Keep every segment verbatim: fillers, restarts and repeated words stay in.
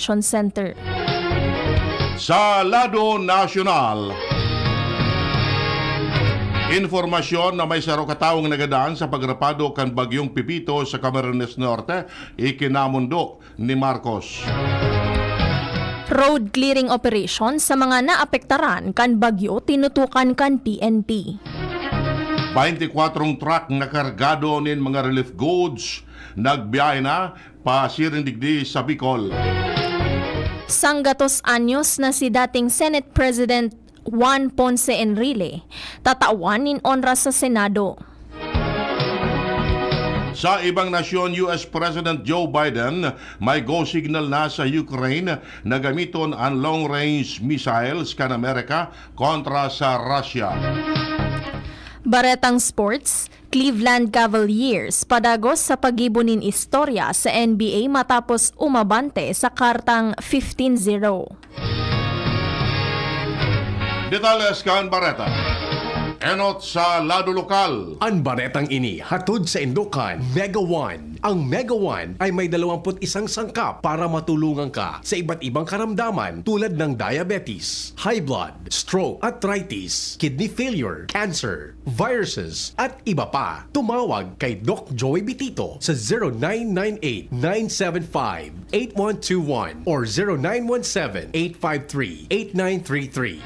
Center. Sa lado nasyonal, impormasyon na may saro ka tawong nagadan sa pagrapado kan Bagyong Pepito sa Camarines Norte, ikinamundo ni Marcos. Road clearing operation sa mga naapektaran kan bagyo tinutukan kan P N P. Baintikwatrong truck na kargado nin mga relief goods nagbiyahe na pasiring digdi sa Bicol. Sanggatos anyos na si dating Senate President Juan Ponce Enrile, tatawan nin onra sa Senado. Sa ibang nasyon, U S President Joe Biden may go signal na sa Ukraine na gamiton an long-range missiles kan Amerika kontra sa Russia. Baretang sports, Cleveland Cavaliers padagos sa paggibo nin istorya sa N B A matapos umabante sa kartang fifteen zero. Detalles kan bareta. Enot sa lado lokal. An baretang ini hatod sa indokan Mega One. Ang Mega One ay may dalawampu't isang sangkap para matulungan ka sa iba't ibang karamdaman tulad ng diabetes, high blood, stroke, arthritis, kidney failure, cancer, viruses, at iba pa. Tumawag kay Doc Joy Bitito sa zero nine nine eight, nine seven five, eight one two one or zero nine one seven, eight five three, eight nine three three.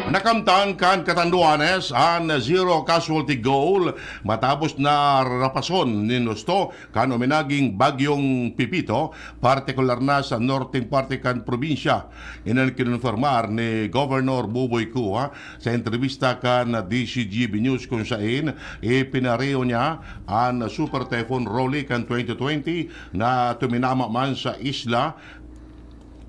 Nakamtan kan Catanduanes an zero casualty goal matapos na rapason nin husto kan uminaging Bagyong Pepito, partikular na sa norteng parte kan probinsya. Iyan an kinonfirmar ni Governor Boboy Cua sa entrebista kan D Z G B News, kung sain ipinareho niya an Super Typhoon Rolly kan twenty twenty na tuminama man sa isla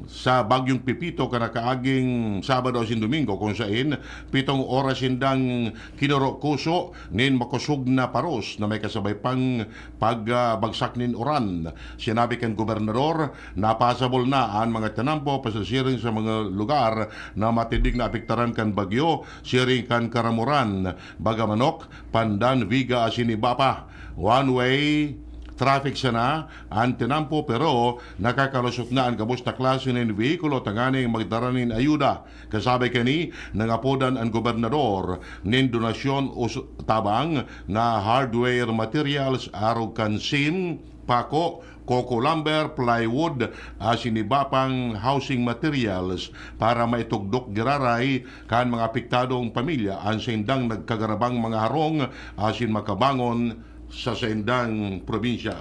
sa Bagyong Pepito kan nakaaging Sabado asin Domingo, kung sain pitong oras sindang kinuro-kuso nin makosog na paros na may kasabay pang pagbagsak nin uran. Sinabi kan gobernador na pasabol na an mga tinampo pasasiring sa mga lugar na matinding naapektaran kan bagyo, siring kan Caramoran, Bagamanok, Pandan, Viga asin iba pa. One-way traffic sana an tinampo, pero nakakalusot na an gabos na klase nin behikulo tanganing magdara nin ayuda. Kasabay kani, nangapodan an gobernador nin donasyon o su-, tabang na hardware materials, arog kan sim, pako, coco lumber, plywood, asin iba pang housing materials para maitugdok giraray kan mga apektadong pamilya an saindang nagkagarabang mga harong asin makabangon sa saindang probinsya.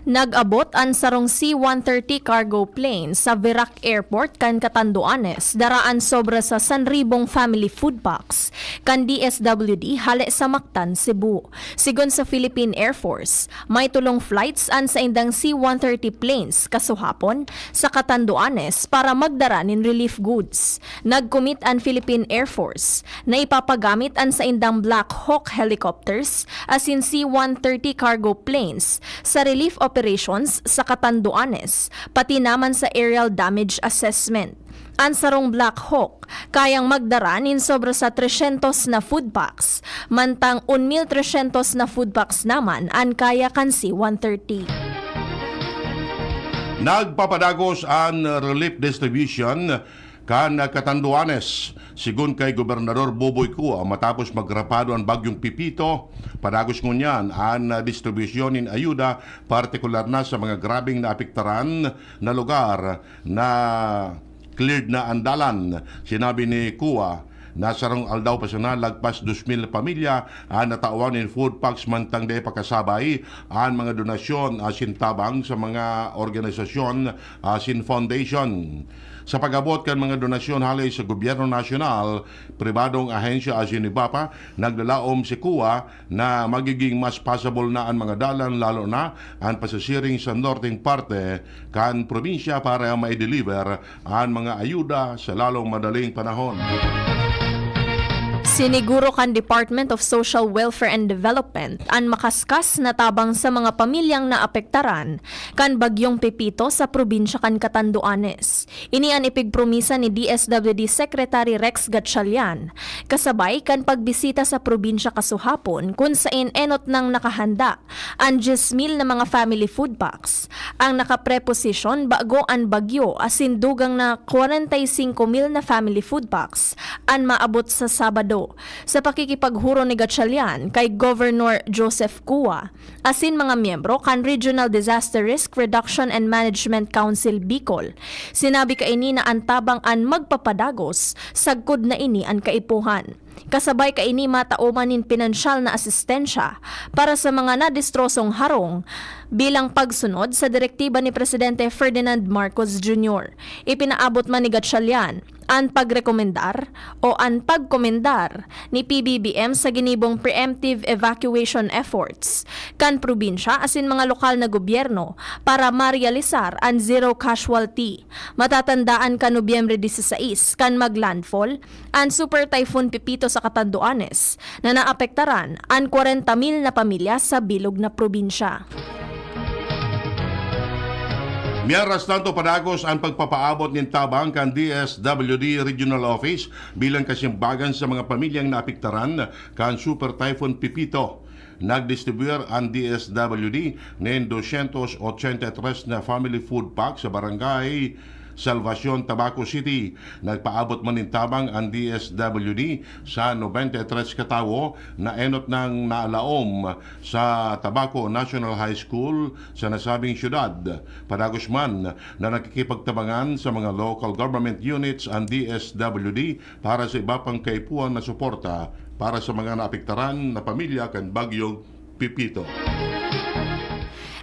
Nag-abot an sarong C one thirty cargo plane sa Virac Airport kan Catanduanes, dara an sobra sa sanribong family food packs kan D S W D hale sa Mactan, Cebu. Sigon sa Philippine Air Force, may tolong flights an saindang C one thirty planes kasuhapon sa Catanduanes para magdara nin relief goods. Nag-commit an Philippine Air Force na ipapagamit an saindang Black Hawk helicopters asin C one thirty cargo planes sa relief operations sa Catanduanes, pati naman sa aerial damage assessment. An sarong Black Hawk kayang magdara nin sobra sa tresyentos na food packs, mantang un mil tresyentos na food packs naman an kaya kan C one thirty. Nagpapadagos an relief distribution kan Catanduanes. Sigon kay Gobernador Boboy Cua, matapos magrapado an Bagyong Pepito, padagos ngunyan an distribusyon nin ayuda, partikular na sa mga grabeng naapektaran na lugar na cleared na an dalan. Sinabi ni Cua na sarong aldaw pa sana, lagpas dos mil pamilya an natawan nin food packs, mantang dai pa kasabay an mga donasyon asin tabang sa mga organisasyon asin foundation. Sa pag-abot kan mga donasyon hale sa gobyerno nasyonal, pribadong ahensya asin iba pa, naglalaom si Cua na magiging mas pasabol na an mga dalan, lalo na an pasasiring sa norteng parte kan probinsya, para ma-deliver an mga ayuda sa lalong madaling panahon. Siniguro kan Department of Social Welfare and Development an makaskas na tabang sa mga pamilyang naapektaran kan Bagyong Pepito sa probinsya kan Catanduanes. Ini an ipigpromisa ni D S W D Secretary Rex Gatchalian, kasabay kan pagbisita sa probinsya kasuhapon, kun saen enot nang nakahanda an dyes mil na mga family food packs. Ang nakapreposisyon bago an bagyo asin dugang na kwarenta y singko mil na family food packs an maabot sa Sabado. Sa pakikipaghuro ni Gatchalian kay Governor Joseph Cua asin mga miyembro kan Regional Disaster Risk Reduction and Management Council Bicol, sinabi kaini na an tabang an magpapadagos sagkod na ini an kaipuhan. Kasabay kaini matao man nin pinansyal na asistensya para sa mga nadestrosong harong bilang pagsunod sa direktiba ni Presidente Ferdinand Marcos Junior. Ipinaabot man ni Gatchalian an pagrekomendar o an pagkomendar ni P B B M sa ginibong preemptive evacuation efforts kan probinsya asin mga lokal na gobyerno para marealisar an zero casualty. Matatandaan kan Nobyembre dieciséis kan mag-landfall an Super Typhoon Pepito sa Catanduanes na naapektaran an kwarenta mil na pamilya sa bilog na probinsya. Mientras tanto, padagos an pagpapaabot nin tabang kan D S W D Regional Office bilang kasimbagan sa mga pamilyang naapektaran kan Super Typhoon Pepito. Nagdistribuir an D S W D nin dosyentos ochenta y tres na family food pack sa barangay Salvacion, Tabaco City. Nagpaabot man nin tabang an D S W D sa nobenta y tres ka tawo na enot nang naalaom sa Tabaco National High School sa nasabing syudad. Padagos man na nakikipagtabangan sa mga local government units an D S W D para sa iba pang kaipuhan na suporta para sa mga naapektaran na pamilya kan Bagyong Pepito.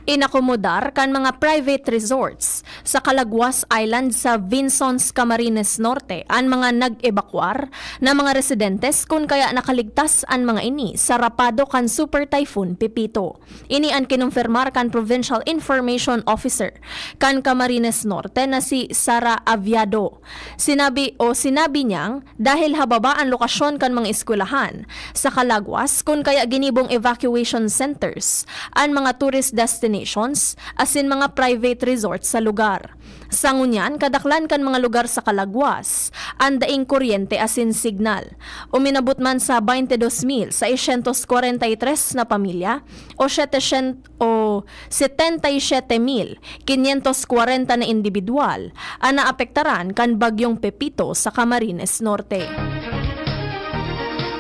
Inakomodar kan mga private resorts sa Calaguas Island sa Vinzons, Camarines Norte an mga nag-ebakwar na mga residentes, kun kaya nakaligtas an mga ini sa rapado kan Super Typhoon Pepito. Ini an kinumpirmar kan Provincial Information Officer kan Camarines Norte na si Sara Aviado. Sinabi o sinabi niyang dahil hababa an lokasyon kan mga eskwelahan sa Calaguas, kun kaya ginibong evacuation centers an mga tourist destinations asin mga private resorts sa lugar. Sa ngunyan, kadaklan kan mga lugar sa Calaguas an daing kuryente asin signal. Uminabot man sa baynte dos mil seiscientos kwarenta y tres na pamilya o setenta o setenta y siete mil quinientos kwarenta na indibidwal an naapektaran kan Bagyong Pepito sa Camarines Norte.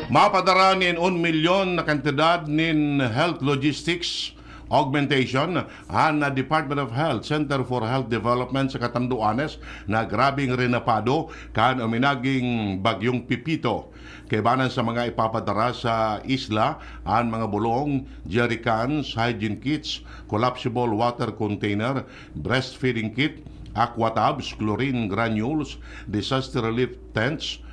Mapadara nin un milyon na kantidad nin health logistics augmentation an Department of Health Center for Health Development sa Catanduanes na grabing rinapado kan uminaging Bagyong Pepito. Kaibanan sa mga ipapadara sa isla, an mga bulong, jerrycans, hygiene kits, collapsible water container, breastfeeding kit, aqua tubs, chlorine granules, disaster relief tents,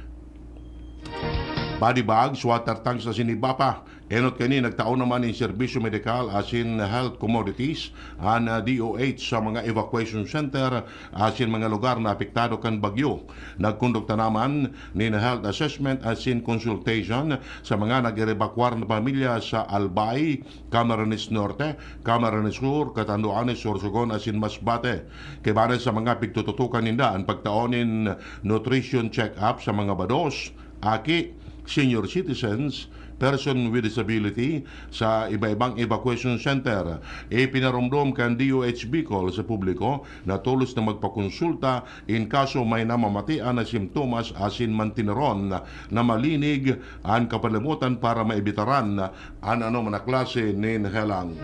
body bags, water tanks asin iba pa. Enot kani nagtao naman nin serbisyo medikal asin health commodities an D O H sa mga evacuation center asin mga lugar na apektado kan bagyo. Nagkondukta naman nin health assessment asin consultation sa mga nag-erebakwar na pamilya sa Albay, Camarines Norte, Camarines Sur, Catanduanes, Sorsogon asin Masbate. Kaibanan sa mga pigtututukan ninda an pagtao nin nutrition check-up sa mga bados, aki, senior citizens, person with disability sa iba-ibang evacuation center. Ipinaromdom kan D O H Bicol sa publiko na tolos na magpakonsulta in kaso may namamatian na simptomas asin mantineron na malinig an kapalibutan para maibitaran an anoman na klase nin helang.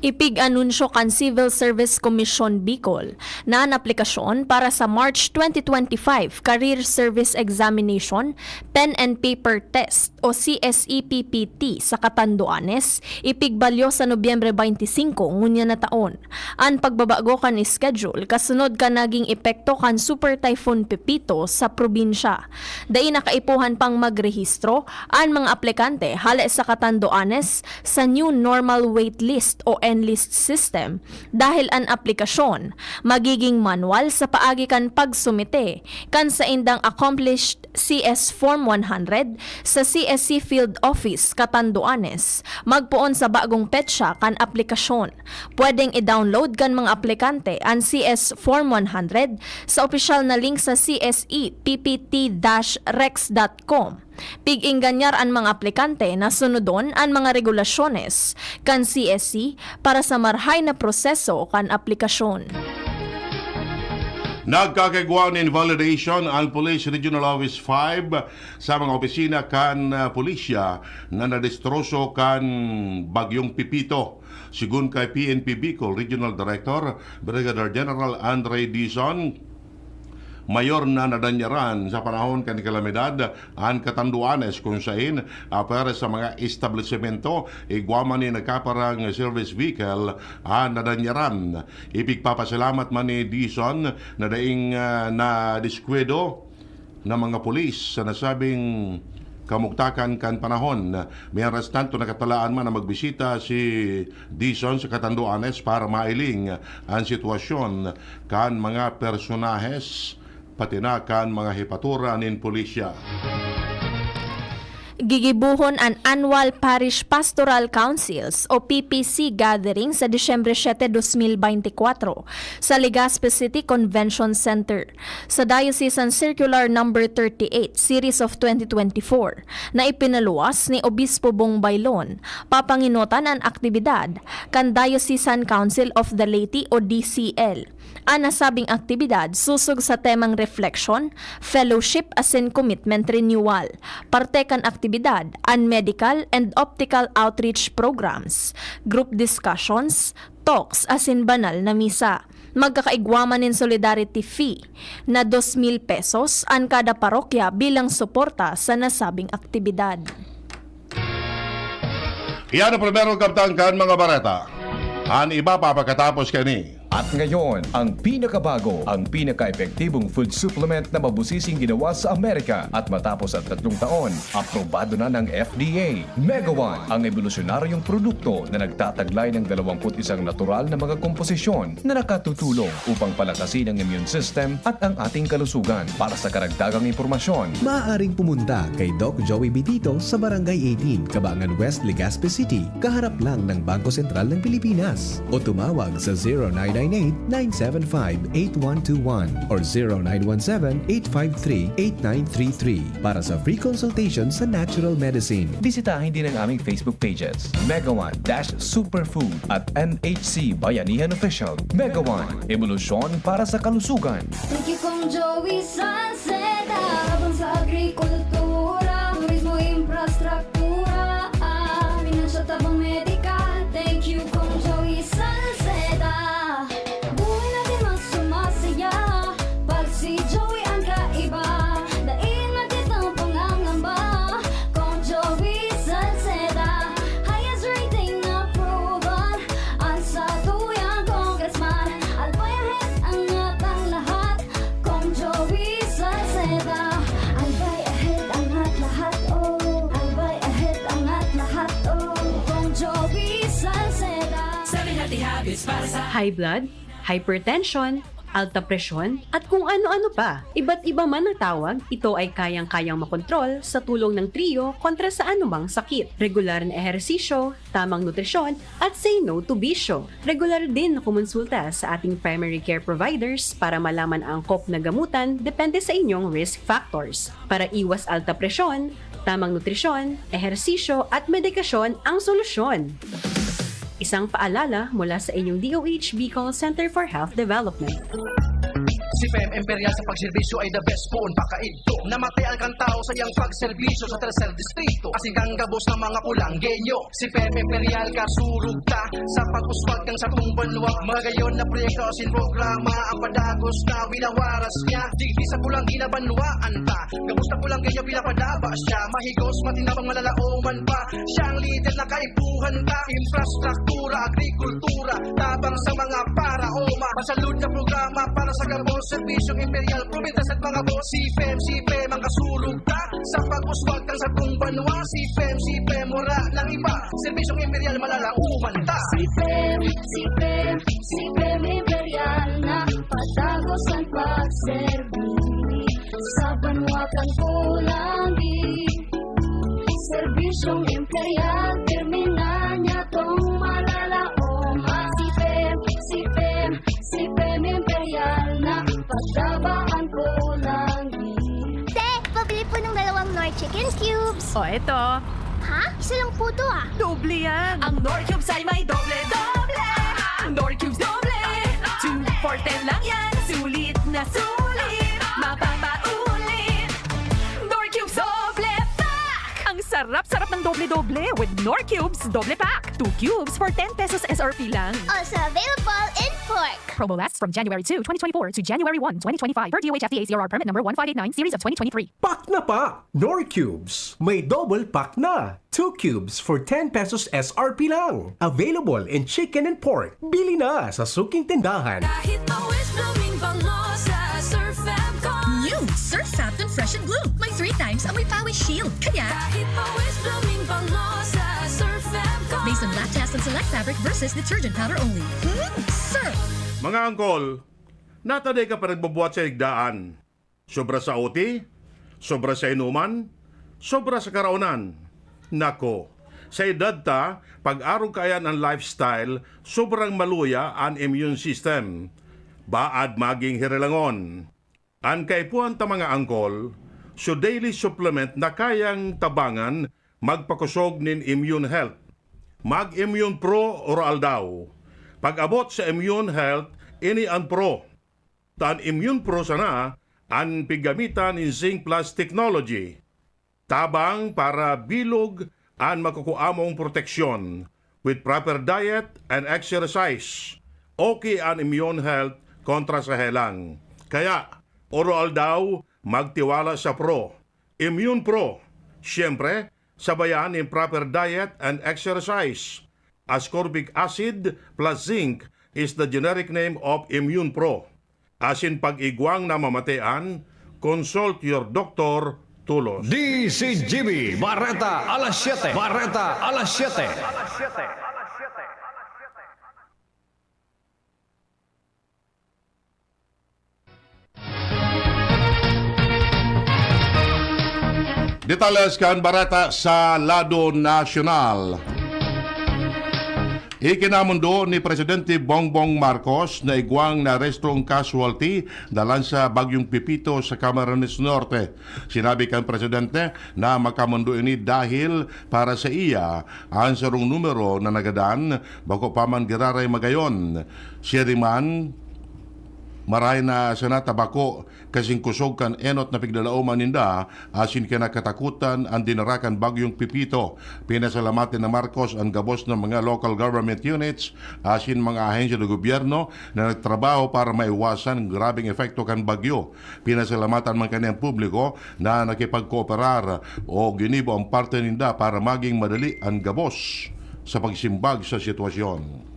Ipig-anunsyo kan Civil Service Commission Bicol na an aplikasyon para sa March twenty twenty-five Career Service Examination, Pen and Paper Test o C S E P P T sa Catanduanes, ipigbalyo sa Nobyembre twenty-five ngunyan na taon. An pagbabago kan schedule kasunod kan naging epekto kan Super Typhoon Pepito sa probinsya. Dai na kaipuhan pang magrehistro an mga aplikante hale sa Catanduanes sa New Normal Waitlist o N-list system, dahil an aplikasyon magiging manual sa paagi kan pagsumite kan saindang accomplished C S Form one hundred sa C S C Field Office, Catanduanes, magpoon sa bagong petsa kan aplikasyon. Pwedeng i-download kan mga aplikante an C S Form one hundred sa opisyal na link sa C S E P P T dash rex dot com. Pig-ingganyar an mga aplikante na sunodon an mga regulasyones kan C S C para sa marhay na proseso kan aplikasyon. Nagkakaigwa nin validation an Police Regional Office five sa mga opisina kan, ah, pulisya na nadestroso kan Bagyong Pepito. Sigun kay P N P Bicol Regional Director Brigadier General Andre Dizon, mayor na nadanyaran sa panahon kan kalamidad an Catanduanes, kun sain, ah, pwera sa mga establisimento, igwa man ni nagkaparang service vehicle an nadanyaran. Ipigpapasalamat man ni Dizon na daing, ah, nadiskwido na mga pulis sa nasabing kamugtakan kan panahon. Mientras tanto, nakatalaan man na magbisita si Dizon sa Catanduanes para mailing an sitwasyon kan mga personahes, pati na kan mga hepatura nin pulisya. Gigibohon an Annual Parish Pastoral Councils o P P C Gathering sa Disyembre siete, dos mil beintikwatro sa Legazpi City Convention Center. Sa Diocesan Circular Number thirty-eight, Series of twenty twenty-four, na ipinaluwas ni Obispo Bong Baylon, papangenotan an aktibidad kan Diocesan Council of the Laity o D C L. An nasabing aktibidad sosog sa temang reflection, fellowship asin commitment renewal. Parte kan aktibidad an medical and optical outreach programs, group discussions, talks asin banal na misa. Magkakaigwa man nin solidarity fee na dos mil pesos an kada parokya bilang suporta sa nasabing aktibidad. Iyan ang primerong kabtang kan mga bareta. An iba pa pagkatapos kani. At ngayon, ang pinakabago, ang pinaka-epektibong food supplement na mabusising ginawa sa Amerika. At matapos ang tatlong taon, aprobado na ng F D A. Mega One, ang ebolusyonaryong produkto na nagtataglay ng dalawampu't isang natural na mga komposisyon na nakatutulong upang palakasin ang immune system at ang ating kalusugan. Para sa karagdagang impormasyon, maaaring pumunta kay Doc Joey Bitito sa Barangay eighteen, Cabangan West, Legazpi City, kaharap lang ng Bangko Sentral ng Pilipinas. O tumawag sa zero nine nine eight, nine seven five, eight one two one or zero nine one seven, eight five three, eight nine three three para sa free consultation sa natural medicine. Bisitahin din ang aming Facebook pages, Mega One dash Superfood at M H C Bayanihan Official. Mega One, ebolusyon para sa kalusugan. Thank you, Kong Joey Salceda. Tabang sa agrikultura, turismo, infrastruktura, ah, pinansyal, tabang medikal. Thank you, Kong Joey Salceda. Buhay natin mas sumasaya pag si Joey ang kaiba. Dai na kitang pangangamba, Kong Joey Salceda. Highest rating approval an satuyang congressman. Albay ahead ang atang lahat, Kong Joey Salceda. Albay ahead ang at lahat, oh. Albay ahead ang at lahat, oh. Kong Joey Salceda. Seven healthy habits para sa high blood, hypertension, alta presyon, at kung ano-ano pa. Iba't iba man ang tawag, ito ay kayang-kayang makontrol sa tulong ng Trio kontra sa anumang sakit. Regular na ehersisyo, tamang nutrisyon, at say no to bisyo. Regular din na kumonsulta sa ating primary care providers para malaman ang angkop na gamutan depende sa inyong risk factors. Para iwas alta presyon, tamang nutrisyon, ehersisyo, at medikasyon ang solusyon. Isang paalala mula sa inyong D O H Bicol Center for Health Development. Si P M Imperial sa pagserbisyo ay the best poon pakaidto. Namatay ang kantao sa iyang pagserbisyo sa Tercer Distrito. Asin kang gabos ng mga Pulanggenyo. Si P M Imperial kasurog ta sa pag-uswag kan satong banwa. Magayon na proyekto asin programa ang padagos na winawaras niya. Digdi sa Pulanggi na banwaan ta. Gabos na Pulanggenyo pinapadaba siya. Mahigos, matinabang, malalaoman pa. Siyang lider na kaipuhan ta. Infrastruktura, agrikultura, tabang sa mga paraoma. Masalud na programa para sa gabos. Serbisyong Imperial, probinsya sa mga boss. Si P M, si P M ang kasurog ta. Sa pag-uswag kan satong banwa, si P M, si P M, wala nang iba. Serbisyong Imperial, malalaoman ta. Si P M, si P M, si P M Imperial na patagos ang pagserbi. Sa banwa kan Imperial, pirmi na niya tong malalaom. Si Pem, si Pem, si Pem Imperial na pagdabaan ko lang. Te, pabili po ng dalawang Knorr Chicken Cubes. O, eto. Ha? Isa lang po to, ah. Doble yan. Ang Knorr Cubes ay may doble-doble. Knorr Cubes doble. Two for ten lang yan. Sulit na sulit. Mapapaulit. Knorr Cubes doble pack! Ang sarap-sarap ng doble-doble with Knorr Cubes doble pack. Two cubes for ten pesos S R P lang. Also available in pork. Promo lasts from January two, twenty twenty-four to January one, twenty twenty-five, per D O H F T A C R R permit number one five eight nine, series of twenty twenty-three. Pack na pa! Knorr Cubes, may double pack na. Two cubes for ten pesos S R P lang. Available in chicken and pork. Bili na sa suking tindahan. Kahit pawis blooming bango sa Surf Fab Con. New Surf Fab Con Fresh and Bloom. May three times amoy pawis shield. Kaya kahit pawis blooming bango sa Surf Fab Con. Based on lab test and select fabric versus detergent powder only. Hmm? Surf! Mga angkol, nataday ka pa nagbubuhat sa higdaan. Sobra sa O T, sobra sa inuman, sobra sa karaonan. Nako, sa edad ta, pag-arog kaiyan an lifestyle, sobrang maluya an immune system. Baad maging hirilangon. An kaipuhan ta, mga angkol, so daily supplement na kayang tabangan magpakosog nin immune health. Mag Immune Pro oro aldaw. Pag-abot sa Immune Health, ini an Pro. Ta an Immune Pro sana an piggamitan nin Zinc Plus technology. Tabang para bilog an makukua mong proteksyon. With proper diet and exercise, okay an immune health kontra sa helang. Kaya, oro aldaw, magtiwala sa Pro. Immune Pro. Siyempre, sabayan nin proper diet and exercise. Ascorbic acid plus zinc is the generic name of Immune Pro. Asin pag-igwang na mamatean, consult your doctor tolos. D C G B, Bareta alas siyete. Bareta alas siyete. Detalles kan bareta sa lado nasyonal. Ikinamundo ni Presidente Bongbong Marcos na igwang na restrong casualty dalan sa Bagyong Pepito sa Camarines Norte. Sinabi kan Presidente na makamundo ini dahil para sa iya, an sarong numero na nagadan, bako pa man giraray magayon. Siya diman, maray na sana ta bako kasing kusog kan enot na pigdalaoman ninda asin kinakatakutan an dinara kan Bagyong Pepito. Pinasalamatan ni Marcos an gabos na mga local government units asin mga ahensya ng gobyerno na nagtrabaho para maiwasan ang grabeng epekto kan bagyo. Pinasalamatan man kaniya an publiko na nakipagkooperar o ginibo ang parte ninda para maging madali an gabos sa pagsimbag sa sitwasyon.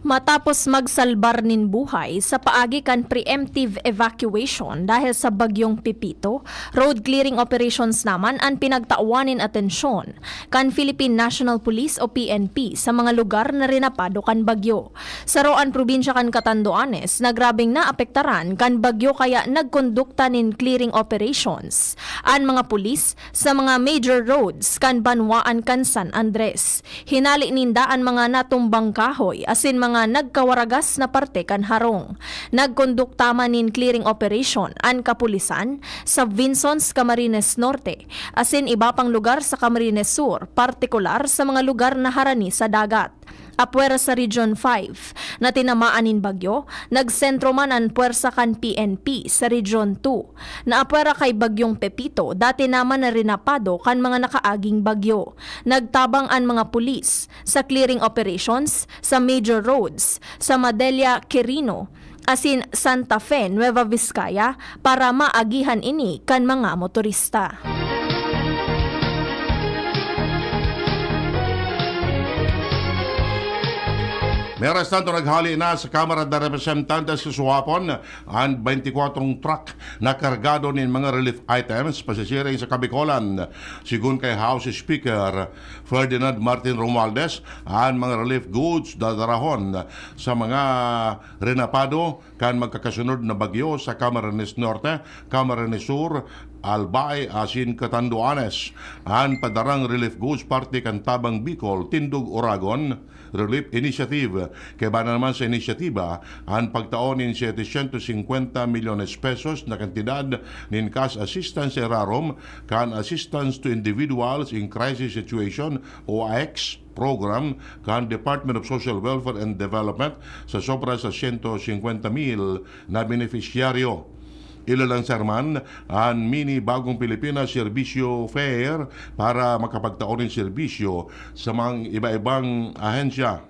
Matapos magsalbar nin buhay sa paagi kan preemptive evacuation dahil sa Bagyong Pepito, road clearing operations naman an pinagtawan nin atensyon kan Philippine National Police o P N P sa mga lugar na rinapado kan bagyo. Saro an probinsya kan Catanduanes na grabeng naapektaran kan bagyo kaya nagkondukta nin clearing operations an mga pulis sa mga major roads kan banwaan kan San Andres. Hinali ninda an mga natumbang kahoy asin mga nagkawaragas na parte kan harong. Nagkondukta man nin clearing operation an kapulisan sa Vinzons, Camarines Norte, asin iba pang lugar sa Camarines Sur, partikular sa mga lugar na harani sa dagat. Apwera sa Region five na tinamaan nin bagyo, nagsentro man an pwersa kan P N P sa Region two. Naapwera kay Bagyong Pepito, dati naman na rinapado kan mga nakaaging bagyo. Nagtabang an mga pulis sa clearing operations sa major roads sa Madelia, Quirino, asin Santa Fe, Nueva Vizcaya, para maagihan ini kan mga motorista. Mientras tanto, naghali na sa Kamara de Representantes kasuhapon an twenty-four truck na kargado nin mga relief items pasisiring sa Kabikolan. Sigon kay House Speaker Ferdinand Martin Romualdez, an mga relief goods dadarahon sa mga renapado kan magkakasunod na bagyo sa Camarines Norte, Camarines Sur, Albay asin Catanduanes. An padarang relief goods parte kan Tabang Bicol, Tindog Oragon Relief Initiative. Kaiba na naman sa inisyatiba an pagtao nin setecientos cincuenta milyones pesos na kantidad nin cash assistance sa irarom kan Assistance to Individuals in Crisis Situation o AICS program kan Department of Social Welfare and Development sa sobra sa sento singkwenta mil na benepisyaryo. Ilalang sa man an Mini Bagong Pilipinas Serbisyo Fair para makapagtao nin serbisyo sa mga iba-ibang ahensya.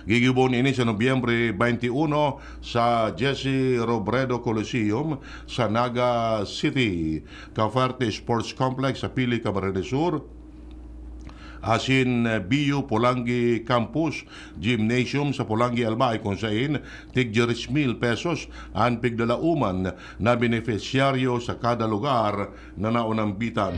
Gigibon ini sa Nobyembre twenty-one sa Jesse Robredo Coliseum sa Naga City, Cavite Sports Complex sa Pili, Camarines Sur, asin B U Polangui Campus Gymnasium sa Polangui, Albay, kung sain tig diyes mil pesos an piglalauman na benepisyaryo sa kada lugar na naunambitan.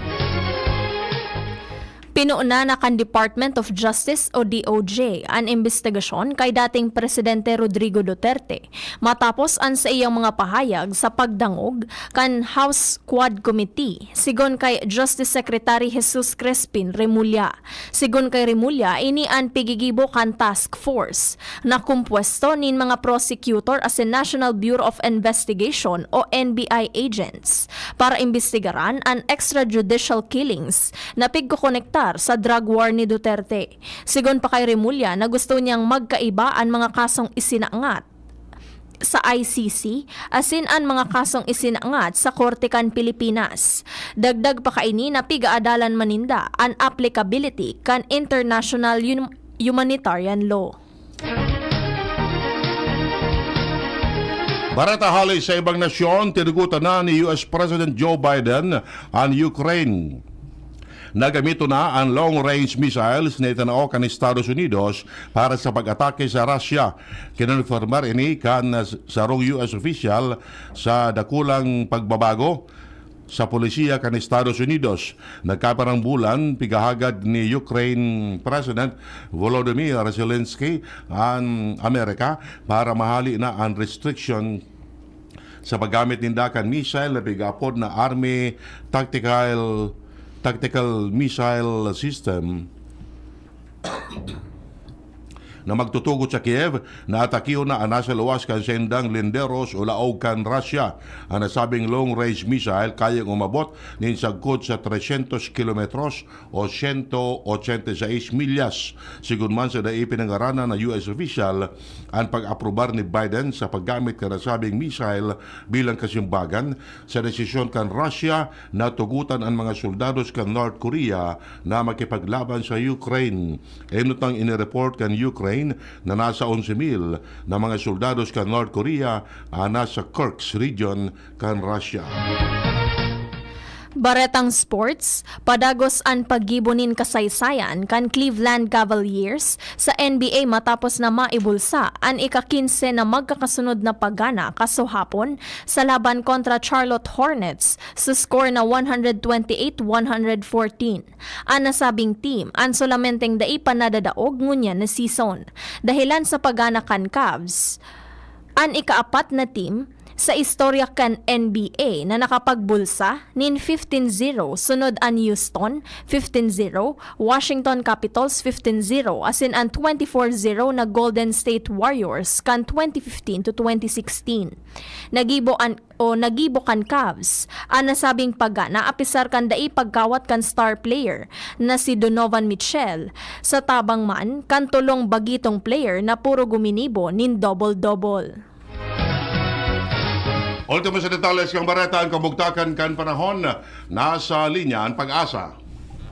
Pinuuna na kan Department of Justice o D O J an imbestigasyon kay dating Presidente Rodrigo Duterte matapos an saiyang mga pahayag sa pagdangog kan House Quad Committee. Sigon kay Justice Secretary Jesus Crispin Remulla. Sigon kay Remulla, ini an pigigibo kan task force na kompuesto nin mga prosecutor asin National Bureau of Investigation o N B I agents para imbestigaran an extrajudicial killings na pigkokonektar sa drug war ni Duterte. Sigon pa kay Remulla na gusto niyang magkaiba an mga kasong isinangat sa I C C asin an mga kasong isinangat sa korte kan Pilipinas. Dagdag pa kaini na pigaadalan man ninda an applicability kan international hum- humanitarian law. Bareta hali sa ibang nasyon, tinugutan na ni U S President Joe Biden an Ukraine. Nagamiton na an long-range missiles na itinao kan Estados Unidos para sa pag-atake sa Russia. Kinonfirmar ini kan sarong U S official sa dakulang pagbabago sa polisiya kan Estados Unidos. Nagkapirang bulan, pigahagad ni Ukraine President Volodymyr Zelensky an Amerika para mahali na an restriction sa paggamit ninda kan missile na pig-aapod na Army Tactical Tactical Missile System na magtutugot sa Kiev na atakion na an nasa luwas kan saindang linderos o laog kan Russia. An nasabing long-range missile kayang umabot nin sagkod sa trescientos kilometros o sento ochenta y seis milyas. Sigon man sa dai pinangaranan na U S official, an pag-aprobar ni Biden sa paggamit kan nasabing missile bilang kasimbagan sa desisyon kan Russia na tugutan an mga soldados kan North Korea na makipaglaban sa Ukraine. Enot nang inireport kan Ukraine na nasa onse mil na mga soldados kan North Korea an nasa Kursk region kan Russia. Baretang sports, padagos an paggibo nin kasaysayan kan Cleveland Cavaliers sa N B A matapos na maibulsa an ika-kinse na magkakasunod na paggana kasuhapon sa laban kontra Charlotte Hornets sa score na one hundred twenty-eight one hundred fourteen. An nasabing team an solamenteng dai pa nadadaog ngunyan na season dahelan sa paggana kan Cavs. An ikaapat na team sa istorya kan N B A na nakapagbulsa nin fifteen zero, sunod an Houston, fifteen zero, Washington Capitals, fifteen zero, asin an twenty-four zero na Golden State Warriors kan twenty fifteen to twenty sixteen. Nagibo an, o nagibo kan Cavs an nasabing paggana apisar kan dai pagkawat kan star player na si Donovan Mitchell, sa tabang man kan tolong bagitong player na puro guminibo nin double-double. Ultimo sa detalles kan bareta, an kabugtakan kan panahon. Nasa linya an PAGASA.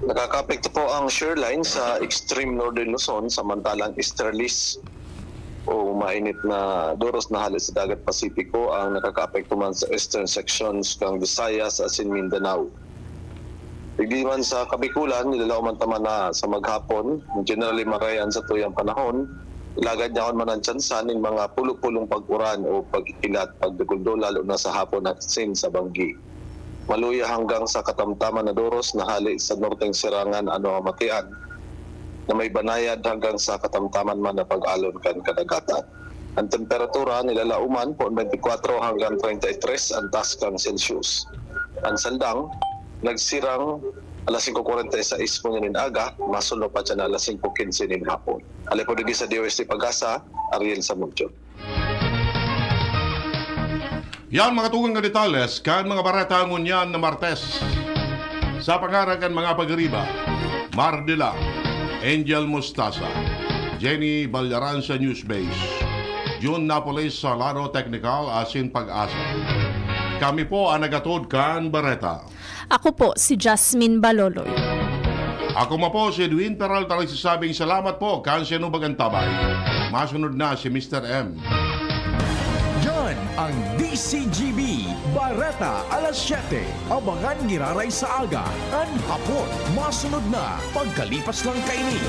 Nakakaapekto po ang shear line sa extreme northern Luzon, samantalang easterlies o mainit na doros na hale sa Dagat Pasipiko ang nakakaapekto man sa eastern sections kan Visayas asin Mindanao. Digdi man sa Kabikulan, nilalaoman ta man na sa maghapon, generally marayan sa tuyang panahon, Lagad yaon man ang tsansa nin mga pulo-pulong pag-uran o pag-ilat, pagdaguldo, lalo na sa hapon asin sa banggi. Maluya hanggang sa katamtaman na doros na hale sa norteng sirangan ano ang matian, na may banayad hanggang sa katamtaman man na pag-alon kan kadagatan. Ang temperatura nilalauman po twenty-four hanggang thirty-three ang taas kan Celsius. Ang sandang nagsirang alas singko kwarenta y seis po nin aga, masunod pa siya na alas singko quince nin hapon. Hale po digdi sa D O S T Pag-asa, Ariel Samudio. Yan mga tugang na detalles kan mga bareta ngunyan na Martes. Sa pangaran kan mga pagiriba, Mar de la, Angel Mustasa, Jenny Ballaran sa Newsbase, Jun Napoles sa Laro Technical asin Pag-asa. Kami po ang nagatod kan bareta. Ako po si Jasmine Baloloy. Ako man po si Edwin Peralta, nagsasabing salamat po kan sinubag an tabay. Masunod na si Mister M. Yan ang D C G B, Bareta alas siyete. Abangan giraray sa aga, an hapon. Masunod na, pagkalipas lang kaini.